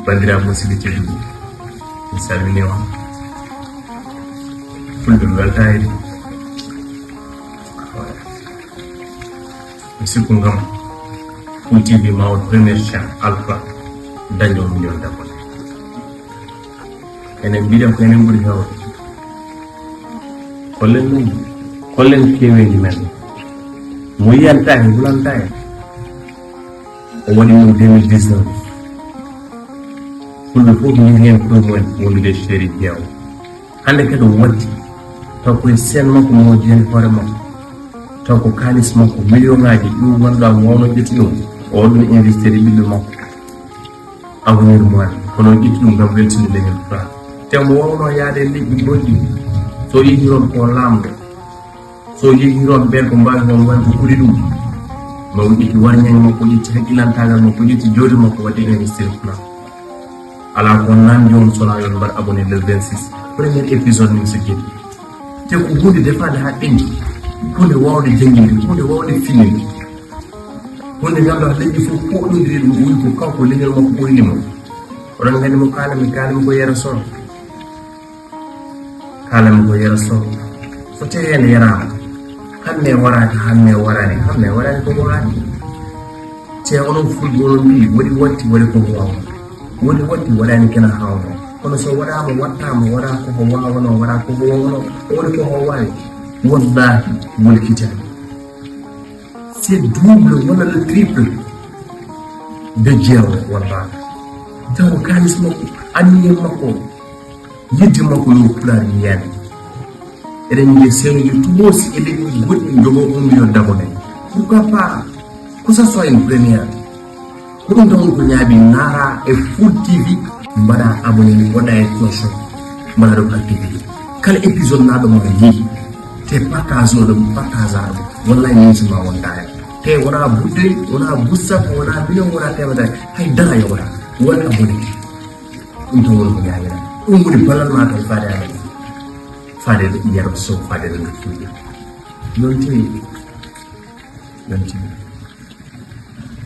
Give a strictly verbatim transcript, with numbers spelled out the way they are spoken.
Bandiraɓe musidɓe tedduɓe, mi salmini on. Fulɓe mi weltaade. Mi sikku ngam Full T V ma won première chaîne alpha daño million d'abonnés. Enen mbiɗen ko enen ɓuri heewde. Hollen ɗum, hollen keweeji men. Mo yiyanta en, hulanta en. O waɗi ɗum deux mille dix-neuf. Fulɓe fof njii heen koye mumen wondude e Chérif Diao. Hannde kadi o watti. Taw koye seen makko mo jeeni hoore makko. Taw ko kaalis makko, million ŋaaji, ɗum ngannduɗaa mo wawno ƴetti ɗum. O waɗi ɗum investir e ɓiɓɓe makko. Avenir mo waɗi. Kono o ƴetti ɗum ngam weltinde leñol Pulaar. Te mo wawno yaade e leƴƴi goɗɗi. So yehi toon ko laamɗo. So yehi toon ɓeen ko mbaawi on waɗde ko ɓuri ɗum. Ma o ƴetti warñeeŋ makko, o ƴetti hakkilantaagal makko, o ƴetti jawdi makko, waɗi investir e Pulaar. Alaa ko nan joom sona yon mbaɗ abonné le vingt-six. Premier épisode min so jeɗɗi. Te ko huunde defaande haa ɓenndi. Huunde waawde jannginde, huunde waawde finninde. Huunde ngannduɗaa leƴƴi fof poɗondiri ɗum, o wi ko kanko leñol makko ɓurni mo. Oɗon nganndi mo kaalami, kaalami ko Yero Sow. Kaalami ko Yero Sow. So tawii en yaraama, hamme waraaka, hamme waraani, hamme waraani ko waɗaani. Te onon fulɓe onon mbii, waɗi watti, waɗi ko waawa. Waɗi watti, waɗaani kena haawno. Kono so waɗaama, wattaama, waɗaa ko ko waawanoo, waɗaa ko ko waawanoo, waɗi ko ko waawi. Wallaahi, wol kitaaɓe. C'est double walla le triple de Diao, wallaahi. Taw kaalis makko, anniye makko, yidde makko yo Pulaar yiyaani. Eɗen njiya seenoji toosi e leƴƴi goɗɗi njogoo un million d'abonnés. Pourquoi pas? Que ça soit une première. Ko ɗum tan woni ko ñaaɓi, naara e Full T V, mbaɗa abonné, waɗa e cloche, mbaɗa ɗum activité. Kala épisode naaɗo ma yii, te partage o ɗum, partage a ɗum. Wallahi min sima wonta hen. Te wona budde, wona bussat, wona million, wona temedere, hay dara yowata. Won abonné. Ɗum tan woni ko ñaaɓira. Ɗum woni ballal ma kay faade amen. Faade Yero Sow, faade ɗo ngattude. Yonti, yonti.